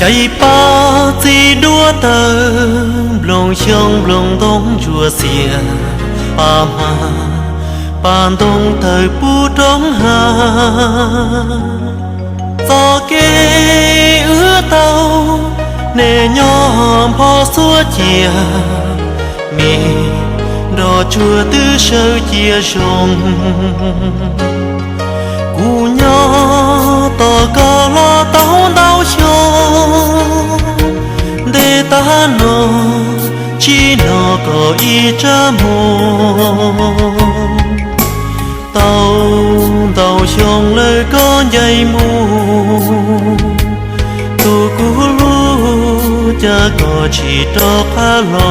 Cov ib pab txiv duab tawg, nploos xyoob nploos ntoo ntsuab xiab, pab hma pab ntoo tawg pub roob hav. Txoj kev wb tau, nej nyob npho xuab cia, me nroj tsuag twb sawv cia zoo. Kuv nyob tos koj los tau ntau xyoo, ntev tag no tsis hnov koj ib tsab muag. Tau ntau xyoo lawm koj ncaim mus, tus kuv hlub cas koj tsis rov qab los.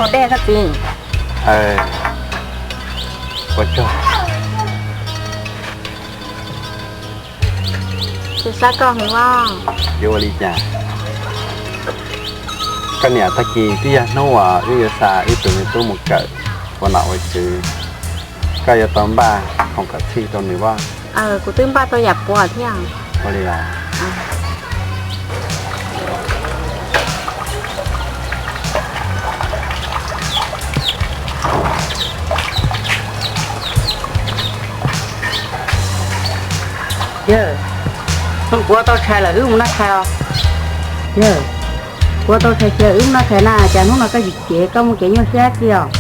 Qhov dej koj txiv. Ua tsaug. Tsis sab koj heev os. Yuav ua li cas? Koj niam, tag kis twb yog hnub uas wb yuav xa wb tus me tub mus kawm ua nom ua tswv, koj yuav tau npaj khoom kom txhij rau nws os. Kuv twb npaj tau yam puav thiab. Ua li los? Yawg, kuv ua tau tshais lawm, wb mus noj tshais os. Yawg, kuv ua tau tshais ces wb mus noj tshais na, cas hnub no koj tsis cev, koj muaj kev nyuaj siab kiag os.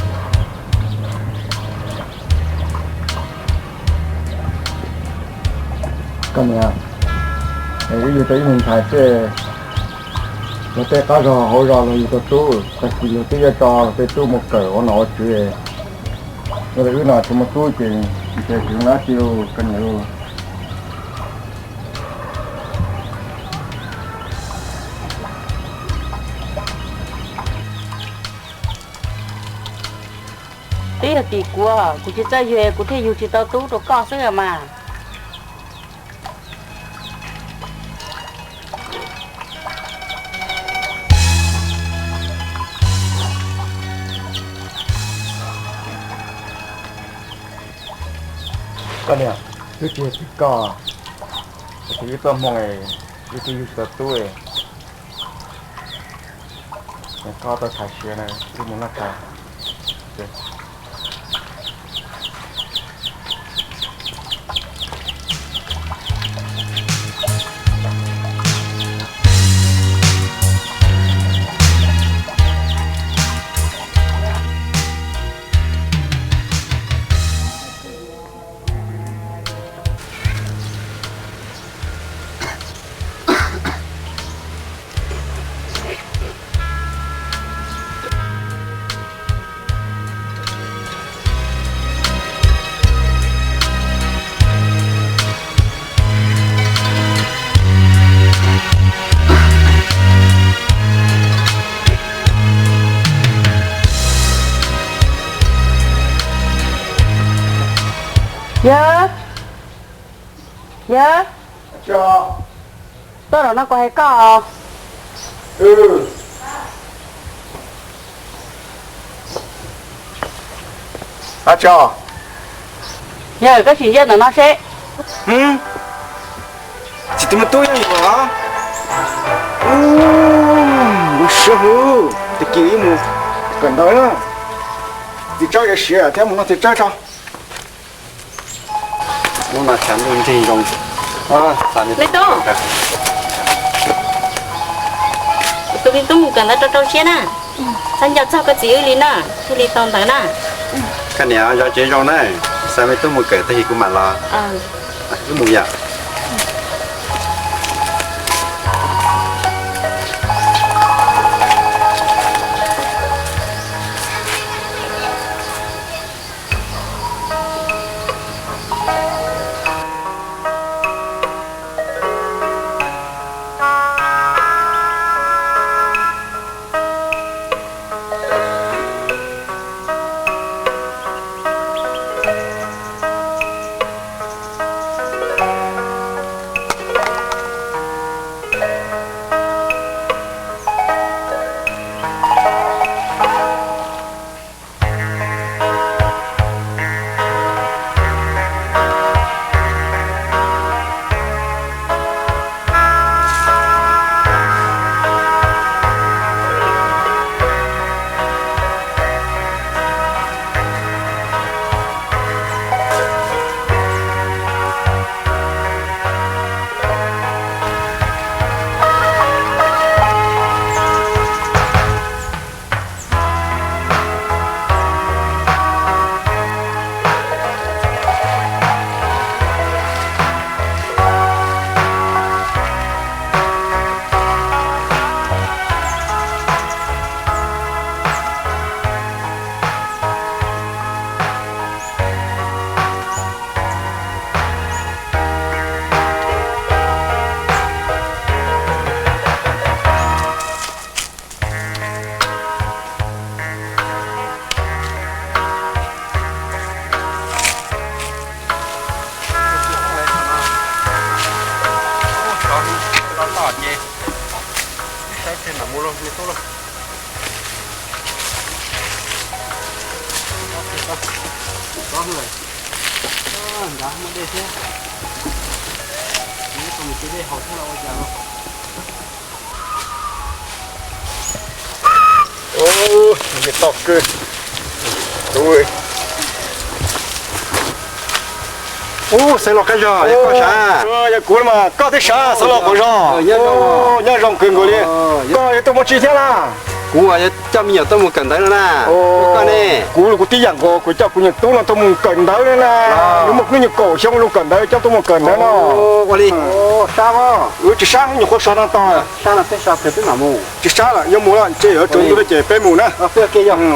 Koj niam, wb yug tau ib mus ntshai xwb, luag tej qab zog hauv zos luag yug tau tub, tag kis luag twb yuav tso luag tej tub mus kawm ua nom ua tswv. Yog li wb no tsis muaj tub ces ntshe tsis zoo dab tsi lauj koj niam lauj. Twb yog tim kuv, kuv tsis txawj yug kuv thiaj yug tsis tau tub rau koj xwb mas. Koj niam, twb tsis yog tim koj, tiam sis wb tuaj hmoo, wb twb yug tsis tau tub. Koj tau tshais siav na, wb mus noj tshais. Yawg, yawg, tuaj zaum no kuv hais koj. Yawg, koj sim ntsia ntawm no seb. Tsis tus me tub yog yus los? Ua siab hlo, tag kis wb mus kawm ntawv na. Txiv tsawb yuav siav thiab, mus noj txiv tsawb tso. Hnub no tshav ntuj nrig zoo. Me tub, tus me tub mus kawm ntawv rau rau siab na. Tab nco txog koj txiv wb li na, thiaj li tau ntawd na. Koj niam, zov tsev zoo na, xa me tub mus kawm tag kis kuv mam los. Wb mus yom. Nrad muaj dej thiab, mus cia dej haus thiab los ua cas no. Toj kawg. Ub, xeev laus Kab Zog, yog koj sav? Yog kuv mas koj twb sav, xeev laus Quav Zog. Nyob zoo kawg nkaus li. Koj yuav tuaj mus tsi thiab na? Kuv yuav coj me nyuam tuaj mus kawm ntawv no na. Koj ne? Kuv los kuv tib yam nkaus, kuv coj kuv niag tub no tuaj mus kawm ntawv no na. Nws muaj hnub nyoog kaum xyoo los kawm ntawv, coj tuaj mus kawm ntawv no. Ua li. Sab os. Wb tsis sab, nyuam qhuav so no tag. Sab no peb so pem peb mam mus. Tsis sab lawm, yuav mus lawm, ntshe yuav tsaus ntuj lawm ces peb mus na.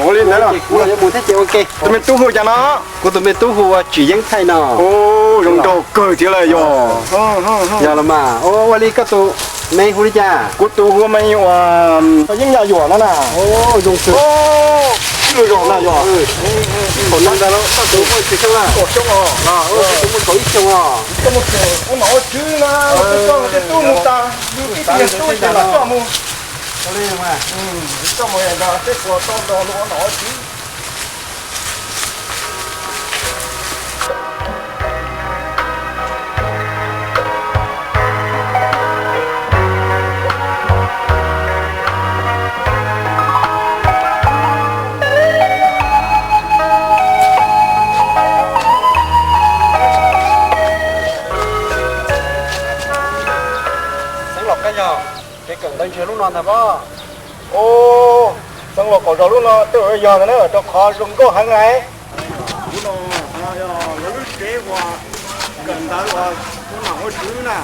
Ua li ntawd los. Tus me tub hu cas no? Kuv tus me tub hu ua Tsim Yeeb Thaij no. Zoo nraug kawg thiab lawm yog. Yog los mas, ua li koj tus me hu li cas? Kuv tus hu me ua Yeeb Yaj Yuam no na. Zoo kawg. Ib lub zos na yog. Kaum xyoo os. Tus muaj kaum ib xyoo os. Koj mus kawm ua nom ua tswv na, tus koj tus tub mus tas, yus tib tug tub ces lam coj mus. Coj mus nrog peb puas tau nrog luag ua nom ua tswv. Xeev laus Kab Zog, kev kawm ntawv ntshe lub no ntag pob. Xeev laus Quav Zog lub no tej zaum yog ntag na, rau qhov zoo nkauj heev lawm. Lub no yog lub tsev uas kawm ntawv uas ua nom ua tswv na.